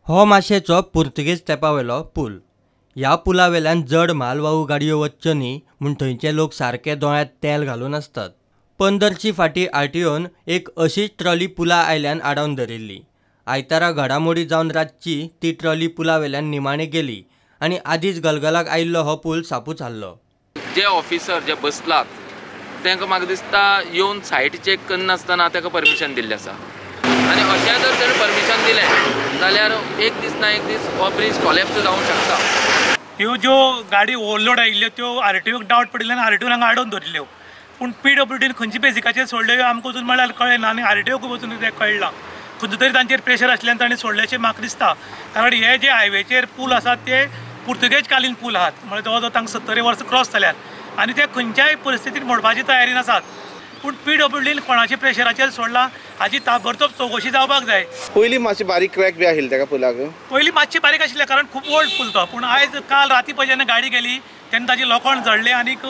हो माशेचो पुर्तुगेज तेंपावेलो पूल. ह्या पुलावेल्यान जड म्हालवाहू गाडयो वचच्यो न्ही म्हूण थंयचे लोक सारके दोळ्यांत तेल घालून आसतात. पंदरची फाटी आरटीओन एक अशीच ट्रॉली पुला आयल्यान आडावन धरिल्ली. आयतारा घडामोडी जावन रातची ती ट्रॉली पुलावेल्यान निमाणे गेली आनी आदींच गलगलाक आयिल्लो हो पूल सापूच हाल्लो. जे ऑफिसर जे बसलात तांकां म्हाका दिसता येवन सायट चॅक करनासतना ताका परमिशन दिल्लें आसा आनी अशें जर ताणें परमिशन दिलें जाल्यार एक दीस ना एक दीस हो ब्रिज कॉलेप्स जावंक शकता. ह्यो ज्यो गाडी ओवरलोड आयिल्ल्यो त्यो आरटीओक डावट पडिल्ल्यान आरटीओन हांगा आडोवन धरिल्ल्यो, पूण पीडब्ल्यूडीन खंयचे बेजिकाचेर सोडल्यो ह्यो आमकां अजून म्हळ्यार कळ्ळें ना आनी आरटीओक वचून तें कळ्ळां. खंयचो तरी तांचेर प्रेशर आसल्यान तांणी सोडलें अशें म्हाका दिसता, कारण हे जे हायवेचेर पूल आसात ते पुर्तुगेज कालीन पूल आहात, म्हळ्यार जवळ जवळ तांकां 70 वर्सां क्रॉस जाल्यात आनी ते खंयच्याय परिस्थितीन मोडपाची तयारी नासात. पूण पीडब्ल्यूडीन कोणाच्या प्रेशराचेर सोडला हाची ताबडतोब चवकशी जावपाक जाय. पयलीं मातशी बारीक क्रॅक बी आशिल्ली ताका पुलाक, पयलीं मातशी बारीक आशिल्लें कारण खूब ओल्ड पूल तो, पूण आयज काल राती पळय जेन्ना गाडी गेली तेन्ना ताची लोखण जडलें आनीक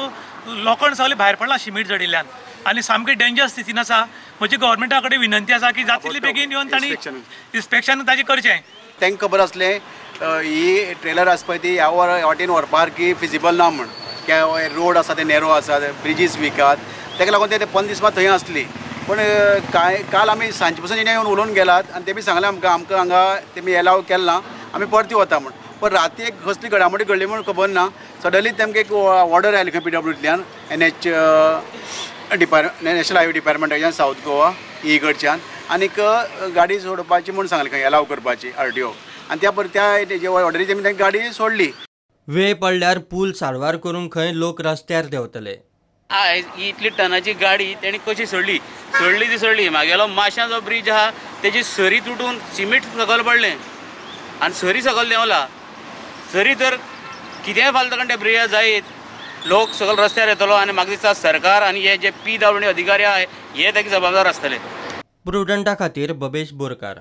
लोखण सगळें भायर पडलां शिमीट जडिल्ल्यान आनी सामकी डेंजर स्थितीन आसा. म्हजी गव्हर्मेंटा कडेन विनंती आसा की जातली बेगीन येवन तांणी इन्स्पेक्शन ताचें करचें. तांकां खबर आसलें ही ट्रेलर आसा पळय ती ह्या वाटेन व्हरपा सारकी फिजिबल ना म्हूण, कित्याक रोड आसा ते नॅरो आसा, ब्रिजीस वीक आहात, ताका लागून ते 15 दीस मात थंय आसली. पूण कांय काल आमी सांजे पसून येवन उलोवन गेलात आनी तेमी सांगलें आमकां आमकां हांगा तेमी एलाव केलें ना, आमी परती वता म्हूण. पण राती एक कसली घडामोडी घडली म्हूण खबर ना, सडनली तेमकां एक ऑर्डर आयली खंय पीडब्ल्यूडींतल्यान एनएच डिपार्टमेंट नॅशनल हायवे डिपार्टमेंटाच्यान सावथ गोवा ई कडच्यान आनीक गाडी सोडपाची म्हूण सांगलें खंय एलाव करपाची आरटीओ, आनी त्या परत त्या ऑर्डरी तेमी तांकां गाडी सोडली. वेळ पडल्यार पूल सारवार करूंक खंय लोक रस्त्यार देंवतले. आयज ही इतली टनाची गाडी तेणी कशी सोडली, सोडली ती सोडली, मागेलो माश्यां जो ब्रीज आहा तेजी सरी तुटून सिमीट सकयल पडलें आनी सरी सकयल देंवला. सरी तर कितेंय फालतू कारण त्या ब्रिजा जायत लोक सकयल रस्त्यार येतलो आनी म्हाका दिसता सरकार आनी हे जे पीडब्ल्यूडी अधिकारी आहाय हे ताका जबाबदार आसतले. प्रुडंटा खातीर बबेश बोरकार.